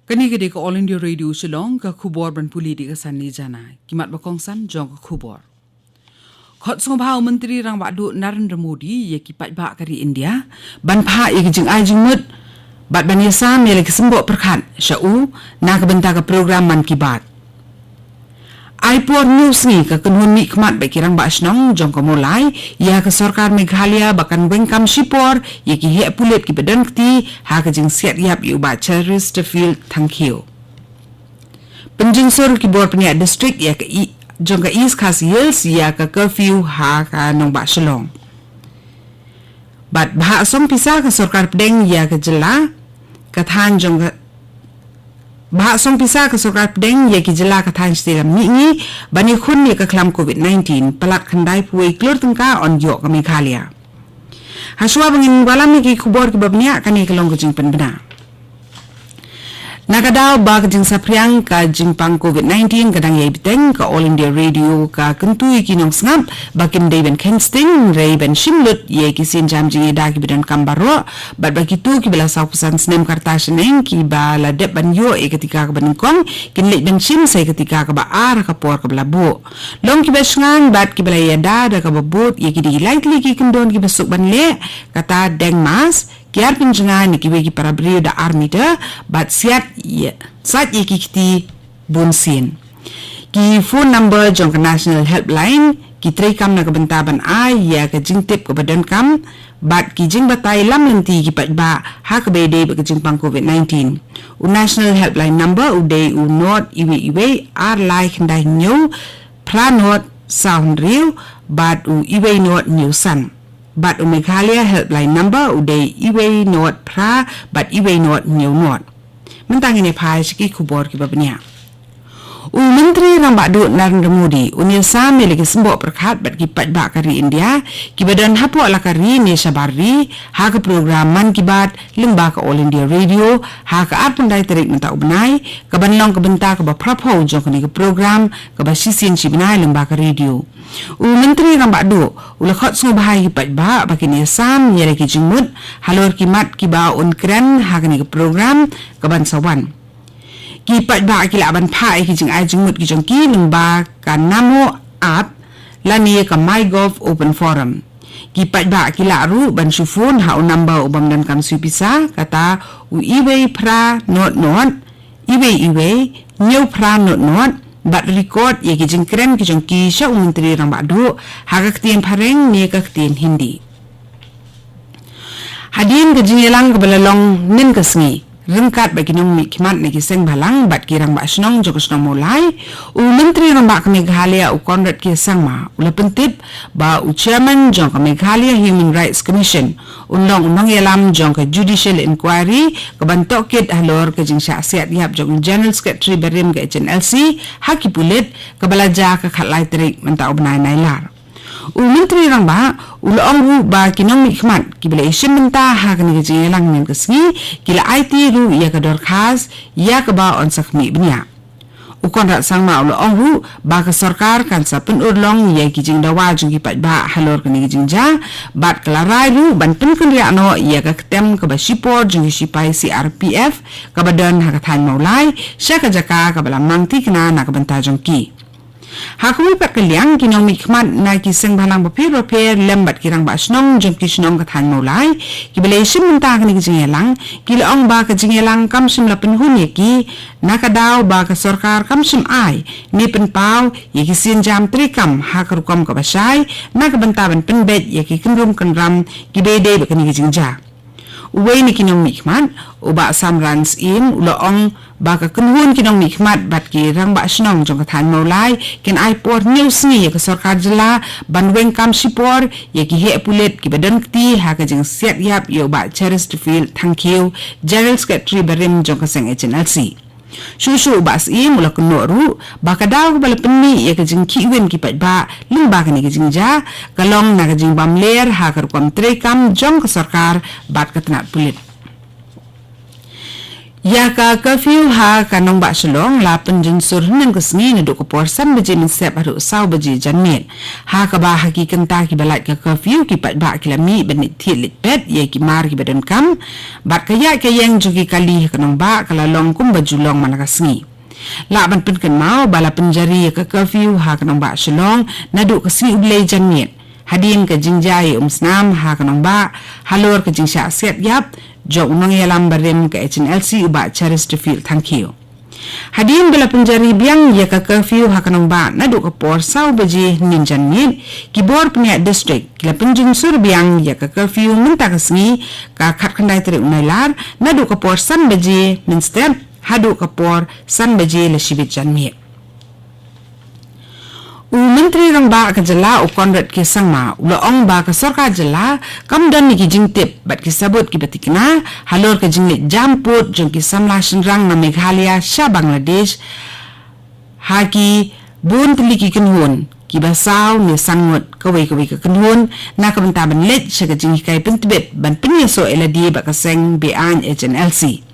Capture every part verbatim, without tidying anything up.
Kane ka dei ka All India Radio Shillong, ka khubor ban pule da ka Sanni Jana. Ki mat ba kongsan jong ka khubor. Khot sngewbha u Myntri Rangbah Duh Narendra Modi ïa ki paidbah ka ri India ban phah ïa ki jingai jingmut bad ban ïasam ïa la ki symboh pyrkhat sha u na ka bynta ka program Mann Ki Baat. Ai por hynñiew sngi ka kynhun mihkhmat bad ki rangbah shnong jong ka Mawlai ïa ka sorkar Meghalaya ba kan weng kam shipor ïa ki heh pulit kiba don kti ha ka jingsiat ïap ïa u Bah Chesterfield Thangkhiew. Pynjynsur ki bor pynïaid district ïa ka i-, jong ka East Khasi Hills ïa ka curfew ha ka nongbah Shillong. Bad bha song pisa ka sorkar pdeng ïa ka jylla ka thaiñ jong ka bha song pisa ka sorkar pdeng ïa ki jylla ka thaiñ shatei lam mihngi ban ïakhun ïa ka khlam covid nineteen, palat khyndai phew wei klur tyngka yn ïoh ka Meghalaya. Hashwa ba ngin wallam ïa ki khubor kiba bniah, kane ka long ka jingpynbna. Na ka daw ba ka jingsaphriang ka jingpang covid nineteen ka dang ïai bteng, ka All India Radio ka kyntu ïa ki nongsngap ba kim dei ban kheiñ sting, hynrei ban shim lut ïa ki sienjam jingïada kiba donkam baroh, bad ba kito kiba la saw phew san snem ka rta shaneng kiba la dep ban ïoh ïa ka tika kaba nyngkong kin leit ban shim sa ïa ka tika kaba ar ha ka por kaba la buh. Long kiba shngaiñ bad kiba la ïada da kaba bud ïa ki dei lai tylli ki kyndon kiba suk ban leh, kata deng mask, kiar pynjngai na kiwei ki para briew da ar meter, bad siat ïa, sait ïa ki kti bunsien. Ki phone number jong ka National Helpline ki treikam na ka bynta ban ai ïa ka jingtip kaba donkam bad ki jingbatai lam lynti ki paidbah ha kaba ïadei bad ka jingpang covid nineteen. U National Helpline number u dei u nod iwei iwei ar lai khyndai hynñiew phra nod saw hynriew bad u iwei nod hynñiew san. Bad u Meghalaya Helpline number u dei iwei nod phra bad iwei nod hynñiew nod. Mynta ngin ïa phai sha ki khubor kiba bniah. U Myntri Rangbah Duh Narendra Modi un ïasam ïa la ki symboh pyrkhat bad ki paidbah ka ri India kiba don hapoh la ka ri ne shabar ri ha ka program Mann Ki Baat lyngba ka All India Radio ha ka arphew khyndai tarik mynta u bnai, kaban long ka bynta kaba phra phew jong kane ka program kaba shisien shi bnai lyngba ka radio. U Myntri Rangbah Duh u la khot sngewbha ïa ki paidbah ba kin ïasam ïa la ki jingmut halor ki mat kiba un kren ha kane ka program kaban sa wan. Ki paidbah ki lah ban phah ïa ki jingai jingmut ki jong ki lyngba ka Namo app lane ka MyGov Open Forum. Ki paidbah ki lah ruh ban shu phone ha u number u bym donkam siew pisa, kata u iwei phra nod nod iwei iwei hynñiew phra nod nod, bad record ïa ki jingkren ki jong ki sha u Myntri Rangbah Duh ha ka ktien Phareng ne ka ktien Hindi. Hadien ka jingïalang kaba la long mynne ka sngi ryngkat bad ki nongmihkhmat na ki seng bhalang bad ki rangbah shnong jong ka shnong Mawlai, u Myntri Rangbah ka Meghalaya u Conrad K Sangma u la pyntip ba u Chairman jong ka Meghalaya Human Rights Commission un long u nongïalam jong ka Judicial Inquiry kaban tohkit halor ka jingshah siat ïap jong u General Secretary barim ka H N L C ha ki pulit, kaba la jia ka khatlai tarik mynta u bnai Nailar. U Myntri Rangbah u la ong ruh ba ki nongmihkhmat kiba la ïashim bynta ha kane ka jingïalang mynne ka sngi ki la aiti ruh ïa ka dorkhas ïa kaba yn sa khmih bniah. U Conrad Sangma u la ong ruh ba ka sorkar kan sa pynurlong ïa ki jingdawa jong ki paidbah halor kane ka jingjia, bad ka la rai ruh ban pynkynriah noh ïa ka ktem kaba shipor jong ki shipai C R P F kaba don ha ka thaiñ Mawlai sha ka jaka kaba la mang thikna na ka bynta jong ki. Ha kawei pat ka liang, ki nongmihkhmat na ki seng bhalang bapher bapher lem bad ki rangbah shnong jong ki shnong ka thaiñ Mawlai kiba la ïashim bynta ha kane ka jingïalang ki la ong ba ka jingïalang kam shym la pynhun ïa ki, na ka daw ba ka sorkar kam shym ai ne pynpaw ïa ki sienjam treikam ha ka rukom kaba shai na ka bynta ban pynbeit ïa ki kynrum kynram kiba ïadei bad kane ka jingjia. Uwei na ki nongmihkhmat, u Bah Samran Syiem, u la ong ba ka kynhun ki nongmihkhmat bad ki rangbah shnong jong ka thaiñ Mawlai kin ai por hynñiew sngi ïa ka sorkar jylla ban weng kam shipor ïa ki heh pulit kiba don kti ha ka jingsiat ïap ïa u Bah Chesterfield Thangkhiew, General Secretary barim jong ka seng H N L C. Shuh shuh u Bah Syiem u la kynnoh ruh ba ka daw kaba la pynmih ïa ka jingkhih win ki paidbah lyngba kane ka jingjia ka long na ka jingbam ler ha ka rukom treikam jong ka sorkar bad ka tnat pulit. Ïa ka curfew ha ka nongbah Shillong la pynjynsur hynnin ka sngi naduh ka por san baje mynsep haduh saw baje janmiet. Ha kaba ha ki kynta kiba lait ka curfew ki paidbah ki la mih ban leit thied leit peit ïa ki mar kiba donkam. Bad ka ïaid ka ïeng jong ki kali ha ka nongbah ka la long kumba ju long man la ka sngi. Lah ban pynkynmaw ba la pynjari ïa ka curfew ha ka nongbah Shillong naduh ka sngi U Blei janmiet. Hadien ka jingjia ïa umsnam ha ka nongbah halor ka jingshah siat ïap jong u nongïalam barim ka H N L C u Bah Cheristerfield Thangkhiew. Hadien ba la pynjari biang ïa ka curfew ha ka nongbah naduh ka por saw baje hynnin janmiet, ki bor pynïaid district ki la pynjynsur biang ïa ka curfew mynta ka sngi, ka khatkhyndai tarik u Nailar, naduh ka por san baje mynstep haduh ka por san baje la shibit janmiet. U Myntri Rangbah ka jylla u Conrad K Sangma u la ong ba ka sorkar jylla kam don ïa ki jingtip bad ki sabut kiba tikna halor ka jingleit jam pud jong ki samla shynrang na Meghalaya sha Bangladesh ha ki bun tylli ki kynhun kiba saw ne san ngut kawei kawei ka kynhun na ka bynta ban leit sha ka jinghikai pyntbit ban pynïasoh ïalade bad ka seng be-aiñ H N L C.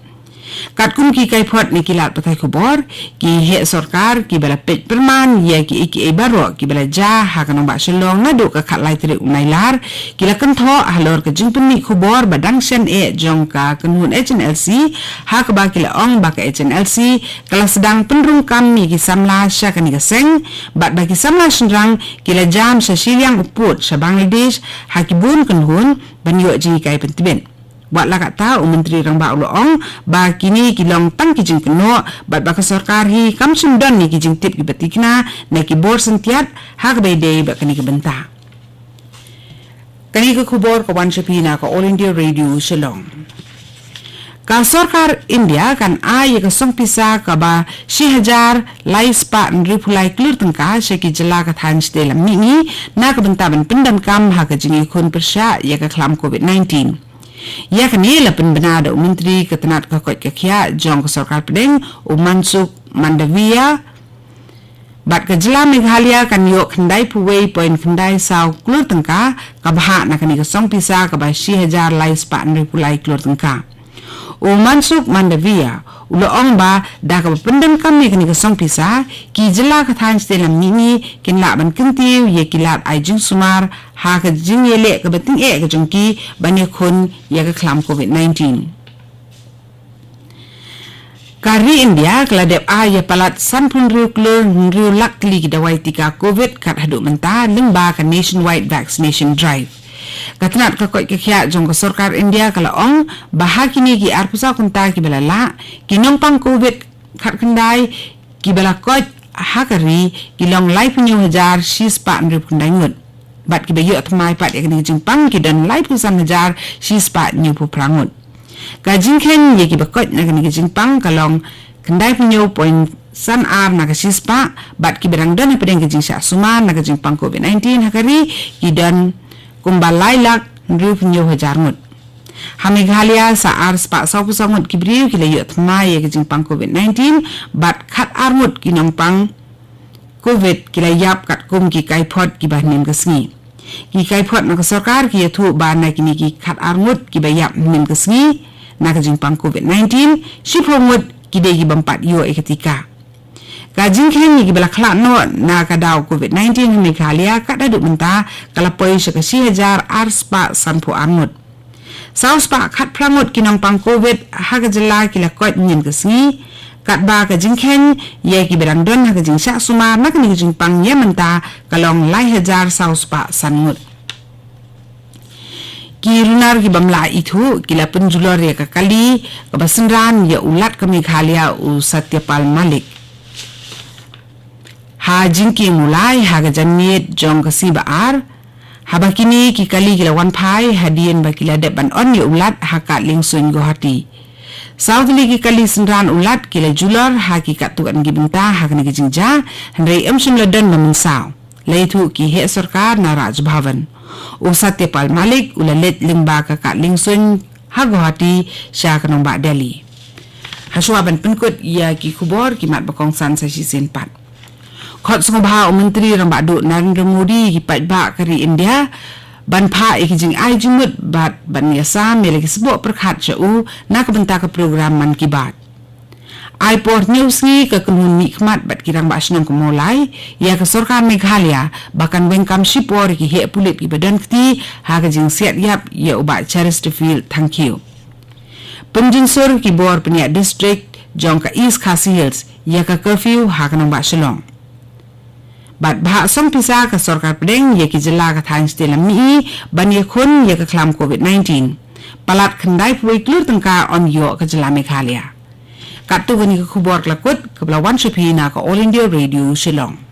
Katkum ki kaiphod ne ki lad pathai khubor, ki heh sorkar kiba la peit pyrman ïa kiei kiei baroh kiba la jia ha ka nongbah Shillong naduh ka khatlai tarik u Nailar, ki la kynthoh halor ka jingpynmih khubor ba dang shen eh jong ka kynhun H N L C ha kaba ki la ong ba ka H N L C ka la sdang pynrung kam ïa ki samla sha kane ka seng, bad ba ki samla shynrang ki la jam sha shiliang u pud sha Bangladesh ha ki bun kynhun ban ïoh jinghikai pyntbit. Wat la katta, u Myntri Rangbah u la ong ba kine ki long tang ki jingkynnoh bad ba ka sorkar hi kam shym don ïa ki jingtip kiba tikna na ki bor syntiat ha kaba ïadei bad kane ka bynta. Kane ka khubor ka wan sha phi na ka All India Radio Shillong. Ka sorkar India kan ai ïa ka song pisa kaba shi hajar lai spah hynriewphew lai klur tyngka sha ki jylla ka thaiñ shatei lam mihngi na ka bynta ban pyndonkam ha ka jingïakhun pyrshah ïa ka khlam covid nineteen. Ïa kane la pynbna da u Myntri ka tnat ka koit ka khiah jong ka sorkar pdeng u Mansukh Mandaviya. Bad ka jylla Meghalaya kan ïoh khyndai phew wei point khyndai saw klur tyngka kaba hap na kane ka song pisa kaba shi hajar lai spah hynriewphew lai klur tyngka. U Mansukh Mandaviya u la ong ba da kaba pyndonkam ïa kane ka song pisa, ki jylla ka thaiñ shatei lam mihngi kin lah ban kyntiew ïa ki lad ai jingsumar ha ka jingïaleh kaba tyngeh ka jong ki ban ïakhun ïa ka khlam covid nineteen. Ka ri India ka la dep ai ïa palat sanphew hynriew klur hynriew lak tylli ki dawai tika covid kat haduh mynta lyngba ka Nationwide Vaccination Drive. Ka tnat ka koit ka khiah jong ka sorkar India ka la ong ba ha kine ki arphew saw kynta kiba la lah, ki nongpang covid khatkhyndai kiba la koit ha ka ri ki long laiphew hynñiew hajar shi spah hynriewphew khyndai ngut. Bad kiba ïoh thymmai pat ïa kane ka jingpang ki don laiphew san hajar shi spah hynñiewphew phra ngut. Ka jingkheiñ ïa kiba koit na kane ka jingpang ka long khyndaiphew hynñiew point san ar na ka shi spah, bad kiba dang don hapdeng ka jingshah sumar na ka jingpang covid nineteen ha ka ri ki don kumba lai lak hynriewphew hynñiew hajar ngut. Ha Meghalaya sa ar spah sawphew saw ngut ki briew ki la ïoh thymmai ïa ka jingpang covid nineteen, bad khat ar ngut ki nongpang covid ki la ïap katkum ki kaiphod kiba hynnin ka sngi. Ki kaiphod na ka sorkar ki ïathuh ba na kine ki khat ar ngut kiba ïap hynnin ka sngi na ka jingpang covid nineteen, shiphew ngut ki dei ki bym pat ïoh ïa ka tika. Ka jingkheiñ ïa kiba la khlad noh na ka daw covid nineteen ha Meghalaya kat haduh mynta ka la poi sha ka shi hajar ar spah sanphew ar ngut. Saw spah khatphra ngut ki nongpang covid ha ka jylla ki la koit hynnin ka sngi, katba ka jingkheiñ ïa kiba dang don ha ka jingshah sumar na kane ka jingpang ïa mynta ka long lai hajar saw spah san ngut. Ki runar ki bym lah ithuh ki la pynjulor ïa ka kali kaba synran ïa u Lat ka Meghalaya u Satyapal Malik ha jingkieng u Lai ha ka janmiet jong ka sngi ba ar. Haba kine ki kali ki la wan phai hadien ba ki la dep ban on ïa u Lat ha Kad Liengsuiñ Guwahati. Saw tylli ki kali synran u Lat ki la julor ha ki katto katne ki bynta ha kane ka jingjia, hynrei ym shym la don ba mynsaw. La ïathuh ki heh sorkar na Raj Bhavan. U Satyapal Malik u la leit lyngba ka Kad Liengsuiñ ha Guwahati sha ka nongbah Delhi. Hashwa ban pynkut ïa ki khubor, ki mat ba kongsan sa shisien pat. Khot sngewbha u Myntri Rangbah Duh Narendra Modi ïa ki paidbah ka ri India ban phah ïa ki jingai jingmut bad ban ïasam ïa la ki sboh pyrkhat sha u na ka bynta ka program Mann Ki Baat. Ai por hynñiew sngi ka kynhun mihkhmat bad ki rangbah shnong ka Mawlai ïa ka sorkar Meghalaya ba kan weng kam shipor ïa ki heh pulit kiba don kti ha ka jingsiat ïap ïa u Bah Cheristerfield Thangkhiew. Pynjynsur ki bor pynïaid district jong ka East Khasi Hills ïa ka curfew ha ka nongbah Shillong. Bad bhah song pisa ka sorkar pdeng ïa ki jylla ka thaiñ State Lammihi ban ïakhun ïa ka khlam covid nineteen. Palat khyndai phew wei klur tyngka yn ïoh ka jylla Meghalaya. Katto katne ka khubor ka la kut kaba la wan sha phi na ka All India Radio Shillong.